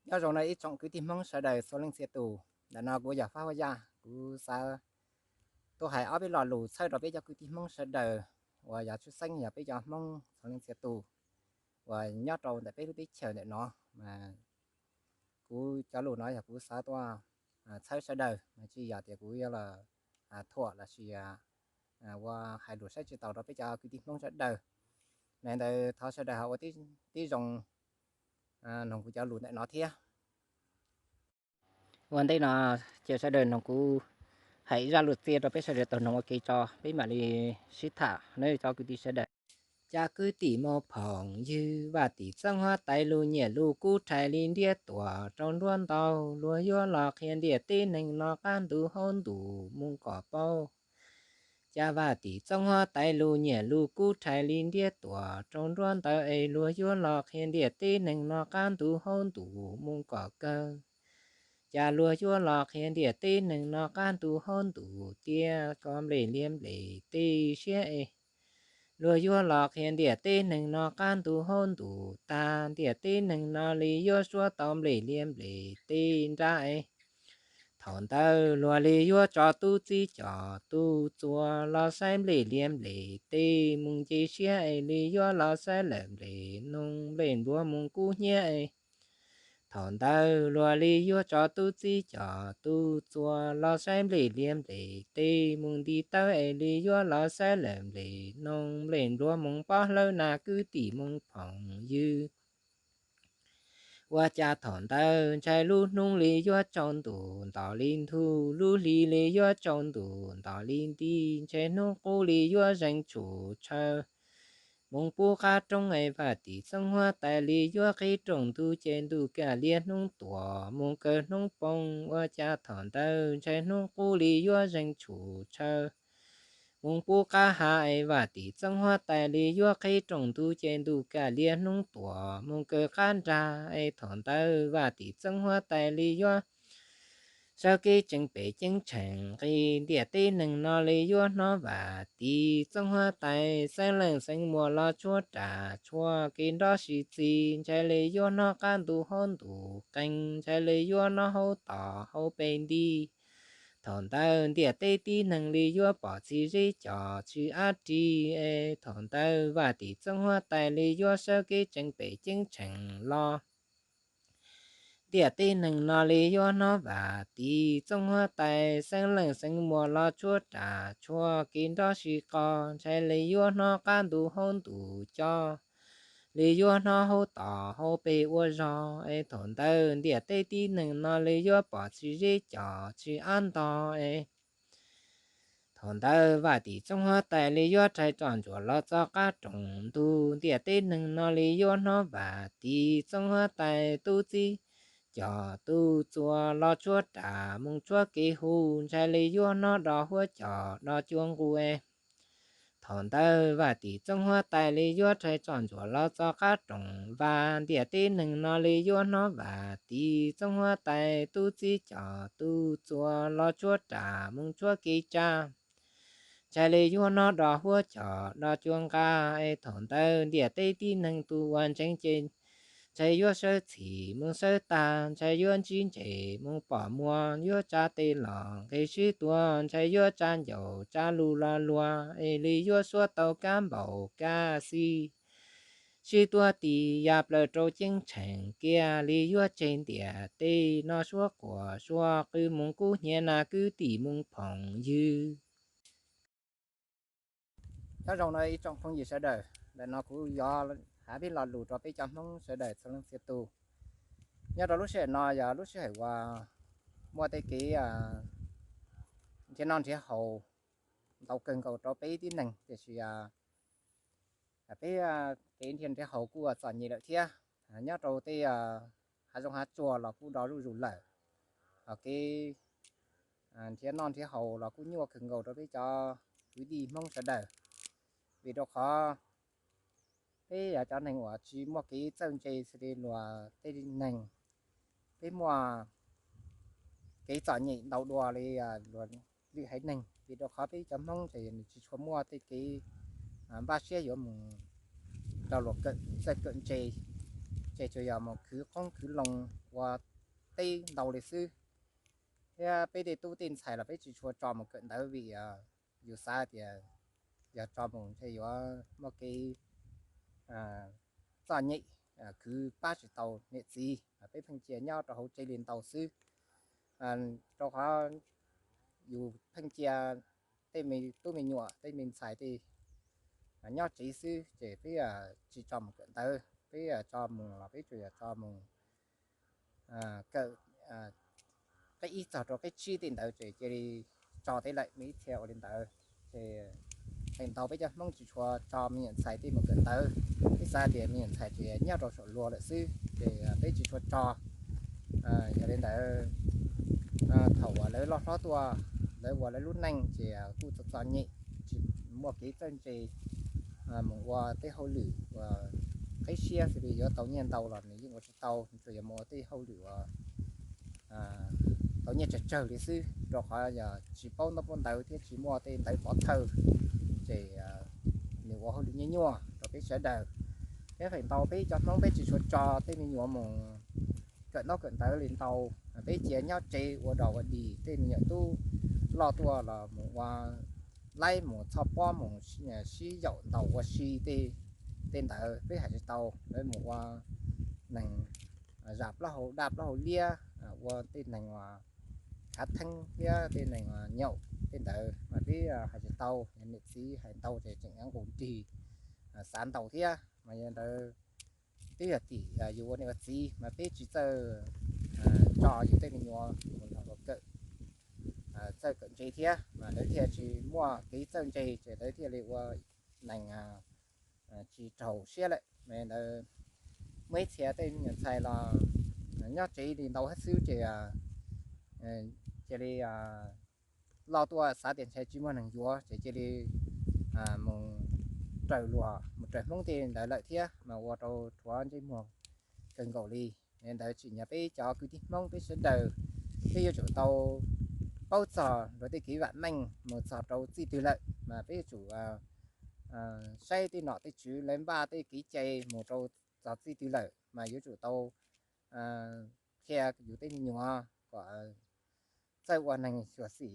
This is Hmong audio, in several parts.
Nyob zoo no ib tsoom kwv tij Hmoob sawv daws txhua leej txhia tus, ntawm no kuv yog Fab Huab Yaj, kuv xav tuaj hais ob peb lo lus txhawb rau peb cov kwv tij Hmoob sawv daws uas yog tshwj xeeb yog peb cov Hmoob txhua leej txhia tus uas nyob rau ntawm peb lub teb chaws ntawm no. Kuv cov lus no yog kuv xav tuaj txhawb sawv daws, tsis yog tias kuv yuav los thuam lossis ua hais lus saib tsis taus rau peb cov kwv tij Hmoob sawv daws. Mas ntawd thov sawv daws ho ua tib zoo noog kuv cov lus ntawm no thiab. Ua ntej no, cia sawv daws noog kuv hais zaj lus txiaj rau peb sawv daws tau noog ua ke tso, peb mam li sib tham nawb cov kwv tij sawv daws. Cov kwv tij Hmoob phooj ywg, Vaj Tim Txooj Huab Tais lus nyiam lus kub rhais li ntiab tuam rau nruab ntau, luag yuav los qhia ntiaj teb neeg no qab ntuj hauv ntus mus kom paub. Cov Vaj Tim Txooj Huab Tais lus nyiam lus kub rhais li ntiab tuam rau nruab ntau es luag yuav los qhia ntiaj teb neeg no qab ntuj hauv ntus mus kom kawg. Cas luag yuav los qhia ntiaj teb neeg no qab ntuj hauv ntus tias koj nplej liab nplej teb siab es. Luag yuav los qhia ntiaj teb neeg no qab ntuj hauv ntus tag, ntiaj teb neeg no li yuav suab tau nplej liab nplej teb nrab es. Thaum ntawd luag li yuav tso tub txib cov tub txuas los saib nplej liab nplej teb mus nce siab es, li yuav los saib lawm nplej noog nplej npluag mus kub hnyiab es. Thaum ntawd luag li yuav tso tub txib cov tub txuas los saib nplej liab nplej teb mus nti tawb es, li yuav los saib lawm nplej noog nplej npluag mus pob hlawb na kwv tim Hmoob phooj ywg. Ua cas thaum ntawd ntshai lub hnub li yuav tsaus ntuj nto li ntug, lub hli li yuav tsaus ntuj nto li nti, ntshai hnub qub li yuav zeeg tshum tshaw mus pub qab roob es, Vaj Tim Txooj Huab Tais li yuav qhib rooj ntuj ces ntuj kaj liab hnub tuam mus kawg hnub poob. Ua cas thaum ntawd ntshai hnub qub li yuav zeeg tshum tshaw mus pub qab hav es, Vaj Tim Txooj Huab Tais li yuav qhib rooj ntuj ces ntuj kaj liab hnub tuam mus kawg qab nrag es. Thaum ntawd Vaj Tim Txooj Huab Tais li yuav sawv kev tsees pem ceeb tsheem nqis, ntiaj teb neeg no li yuav hnov Vaj Tim Txooj Huab Tais xeeb leej xeeb muas los tshuab ram tshuab kev nrov sis txi, ntshai li yuav hnov qab ntuj hauv ntuj qees, ntshai li yuav hnov hauv tos hauv pes nti. Thaum ntawd ntiaj teb tib neeg li yuav pom txhim zeb cov tsis ab ri es. Thaum ntawd Vaj Tim Txooj Huab Tais li yuav sawv kev tsees pem ceeb tsheem los, ntiaj teb neeg no li yuav hnov Vaj Tim Txooj Huab Tais xeeb leej xeeb muas los tshuab ram tshuab kev nrov sis qos, ntshai li yuav hnov qab ntuj hauv ntuj cov, li yuav hnov hauv tos hauv pes ua zog es. Thaum ntawd ntiaj teb tib neeg no li yuav pom txhim zeb cov tsis ab ntog es. Thaum ntawd Vaj Tim Txooj Huab Tais li yuav rhais tsom ntsuam los txog qab rooj ntug, ntiaj teb neeg no li yuav hnov Vaj Tim Txooj Huab Tais tub txib cov tub txuas los tshuab ram mus tshuab kev hu, ntshai li yuav hnov do huab cov do cua nqus es. Thaum ntawd Vaj Tim Txooj Huab Tais li yuav rhais tsom ntsuam los txog qab rooj vag, ntiaj teb neeg no li yuav hnov Vaj Tim Txooj Huab Tais tub txib cov tub txuas los tshuab ram mus tshuab kev tsa, ntshai li yuav hnov do huab cov do cua nqa es. Thaum ntawd ntiaj teb tib neeg tus uas ntseeg ces ntshai yuav sawv txhim mus sawv tag, ntshai yuav ntsib ntses mus pom muag, yuav tsa tes los nqis sib tua, ntshai yuav tsa ncaus tsa lus los luag es, li yuav suab tau kab npaum kab xis sib tua tis ya plaws rau ceeb tsheem kiag, li yuav tseg ntiaj teb no suab quas suab qw mus kub hnyiab na kwv tim Hmoob phooj ywg. Nyob zoo no ib tsoom phooj ywg sawv daws, ntawm no kuv yuav hais peb lo lus rau peb cov Hmoob sawv daws txhua leej txhia tus. Nyob rau lub sij hawm no yog lub sij hawm uas muaj tej kev nrhiav noj nrhiav haus ntau kawg nkaus rau peb tib neeg, tiam sis peb kev nrhiav nrhiav haus kuj txom nyem lawm thiab. Nyob rau tej hav zoov hav tsuag los kuj do zuj zus lawm, ho kev nrhiav noj nrhiav haus los kuj nyuaj kawg nkaus rau peb cov kwv tij Hmoob sawv daws, vim rau qhov peb yog cov neeg uas tsis muaj kev txawj ntse xws li luag tej neeg, peb muaj kev txom nyem ntau dua li luag lwm haiv neeg, vim rau qhov peb cov Hmoob ces nws tsis tshua muaj tej kev npaj siab yuav mus rau luag kawm txawj kawm ntse. ces tsuas yog mus khwv qoob khwv loo ua teb ntau li xwb. Thiab peb tej tub tej ntxhais los peb tsis tshua tso mus kawm ntawv vim yus xav tias yog tso mus ntshe yuav muaj kev txom nyem, khwv pab tsis tau niam txiv. Peb pheej cia nyob rau hauv tsev li ntau xwb, rau qhov yus pheej cia tej me tub me nyuam tej me ntxhais tej nyob tsev xwb ces peb tsis tso mus kawm ntawv, peb tso mus los peb tsuas yog tso mus kawm qib ib txog rau qib tsib tej ntawd ces cia li tso tej lawm, muaj ib txhia ua li ntawd. Ces feem ntau peb cov Hmoob tsis tshua tso me nyuam ntxhais tej mus kawm ntawv, peb xav tias me nyuam ntxhais tsuas nyob rau saum luag lawm xwb ces peb tsis tshua tso. Yog li ntawd, thaum uas lawv loj hlob tuaj, lawv ua lawv lub neej ces kuj txom txom nyem, tsis muaj kev txawj ntse mus ua tej hauj lwm uas qib siab xws li yuav tau nyiaj ntau los nws yeej ua tsis tau, nws tsuas yog mus ua tej hauj lwm uas tau nyiaj tsawg tsawg li xwb, rau qhov yog tsis paub ntaub paub ntawv thiab tsis muaj tej ntawv pov thawj, ces nws ua hauj lwm nyuaj nyuaj rau peb sawv daws. Thiab feem ntau peb cov Hmoob peb tsis tshua tso tej me nyuam mus kawm ntaub kawm ntawv li ntau, peb cia nyob tsev ua dog ua dig, tej me nyuam tub loj tuaj los mus ua laib mus txhoj pob mus sib yaum ntaus ua si tej, tej ntawd peb hais tsis tau. Lawv mus ua neeg zam plaub hau daj plaub hau liab, ua tej neeg uas khav theeb thiab tej neeg nyaum tej ntawd mas peb hais tsis tau, niam txiv hais ntau ces tseem yuav nqus nrig xav ntau thiab. Mas yog ntawd twb yog tim yus ua niam ua txiv mas peb tsis txawj tso yus tej me nyuam mus nrog luag kawm, txawj kawm ntse thiab mas lawv thiaj tsis muaj kev txawj ntse ces lawv thiaj li ua neeg tsis raug siab lawm. Ntawd muaj ib txhia tej me nyuam ntxhais los nyob tsev li ntau hab xwb ces cia li loj tuaj xav tias ntshai tsis muaj neeg yuav ces cia li mus raws luag mus raws Hmoob tej ntawd lawm thiab mas ua rau rhuav ntsej muag kawg nkaus li. Ntawd tsim nyog peb cov kwv tij Hmoob peb sawv daws, peb yuav tsum tau paub txog rau tej kev vam meej mus txog rau txij twg lawm mas peb yuav tsum saib tej nom tej tswv lawv npaj tej kev cai mus rau txog txij twg lawm mas yuav tsum tau qhia yus tej me nyuam kom txawj ua neeg xyuam xim,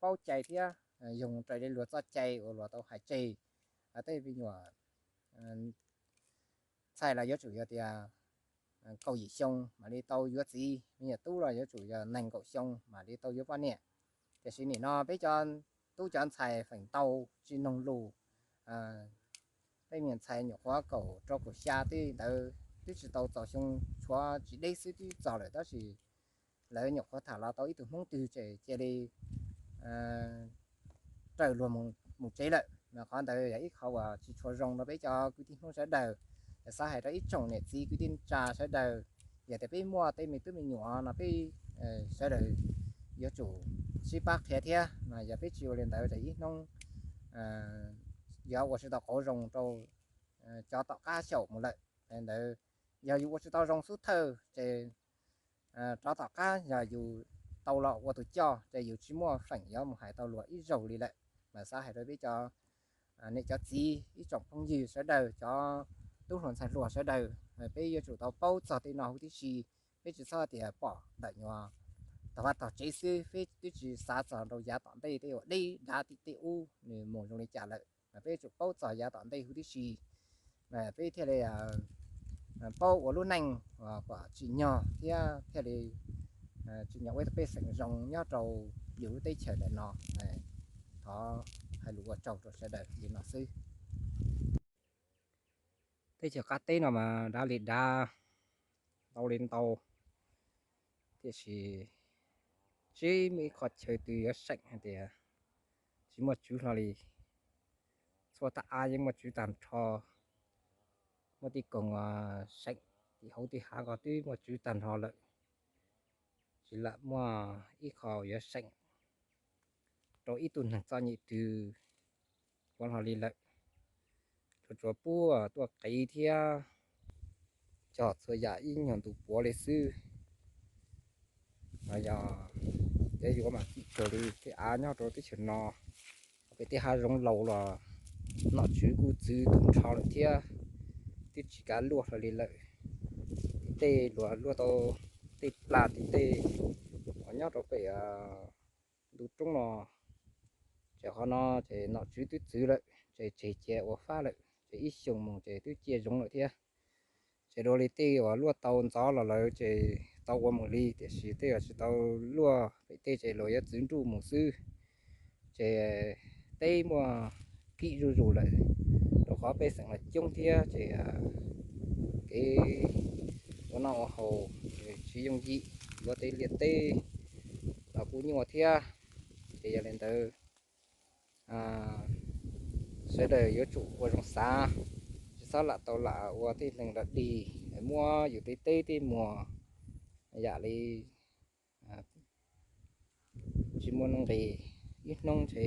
paub cai thiab yoog raws li luag txoj cai uas luag tau hais tseg. Tej me nyuam ntxhais los yuav tsum yog tias kaum yim xyoo mam li tau yuav txiv, me nyuam tub los yuav tsum yog nees nkaum xyoo mam li tau yuav poj niam. Tiam sis nim no peb cov tub cov ntxhais feem ntau tsis noog lus, tej me nyuam ntxhais nyuam qhuav kaum rau kaum xya tej ntawd twb tsis tau txaus xyoo, tshuav tsis deb xwb twb txog lawm tab sis lawv nyuam qhuav tham los tau ib tug Hmoob twg ces cia li raws luag mus tsev lawm. Qhov ntawd yog ib qho uas tsis tshua zoo rau peb cov kwv tij Hmoob sawv daws. Xav hais rau ib tsoom niam txiv kwv tij neej tsa sawv daws, yog tias peb muaj tej me tub me nyuam no peb sawv daws yuav tsum sib pab qhia thiab. Yog peb tsis ua li ntawd ces ib hnub yuav ua tsis tau qauv zoo rau cov tom qab xyaum mus lawm. Ntawd yog yus ua tsis tau zoo xub thawj ces rov tom qab yog yus tau los ua tus coj ces yus tsis muaj feem yuav mus hais tau luag ib zaug li lawm. Mas xav hais rau peb cov niam cov txiv, ib tsoom phooj ywg sawv daws, cov tub hluas ntxhais hluas sawv daws, peb yuav tsum tau paub txog tej no huv tib si. Peb tsis txhob tias pom ntawm nyuag tog vaj tog tsev xwb, peb twb tsis xav txog rau yav tom ntej tej uas deb dav tim tej ub nws mus zoo li cas lawm. Mas peb yuav tsum paub txog yav tom ntej huv tib si, peb thiaj li paub ua lub neej kom tsim nyog thiab thiaj li tsim nyog ua ib tug pej xeem zoo nyob rau yus lub teb chaws ntawm no. Thov hais lus ua tsaug rau sawv daws li no xwb. Teb chaws qab teb no mas dav li dav, ntau li ntau, tiam sis tsis muaj ib qho chaw twg yuav seem hais tias tsis muaj tswv hlo li. Txhua tab av yeej muaj tswv tag nrho, muaj tej koog seem tim hauv tej hav ko twb muaj tswv tag nrho lawm. Tsis lam muaj ib qho yuav seem rau ib tug neeg txom nyem twg ua hlo li lawm. Tsuas tsuas puag tuaj qiv thiab cog txhua yam ib nyuag ntu puav li xwb. Yog tias yuav mam kim kawg li tej av nyob rau teb chaws no, pem tej hav zoov laus los nom tswv kuj txwv tu nrho lawm thiab, twb tsis kav luaj hlo li lawm. tej luag luaj tau tej plag tej tej uas nyob rau pem ntu roob no, ces qhov no ces nom tswv twb txwv lawm, ces tseg cia ua fab lawm, ces ib xyoos mus ces twb ciaj zoo lawm thiab. Ces dua li tej uas luaj tau ntxov los lawm ces tau ua mus li, tiam sis tej uas tsis tau luaj pem tej ces luag yuav txwv nruj mus xwb. Ces teb muaj kim zuj zus lawm, rau qhov pej xeem los coob thiab ces kev ua noj ua haus tsis yooj yim, yuav tej liaj teb los kuj nyuaj thiab. Ces yog li ntawd, sawv daws yuav tsum ua zoo xav, tsis txhob lam tau lam ua tej neeg lam dig, muab yus tej teb tej muag yam li tsis muaj nuj nqis, ib hnub ntshe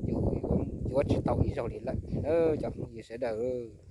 yus yuav tsis tau ib zaug li lawm na cov phooj ywg sawv daws.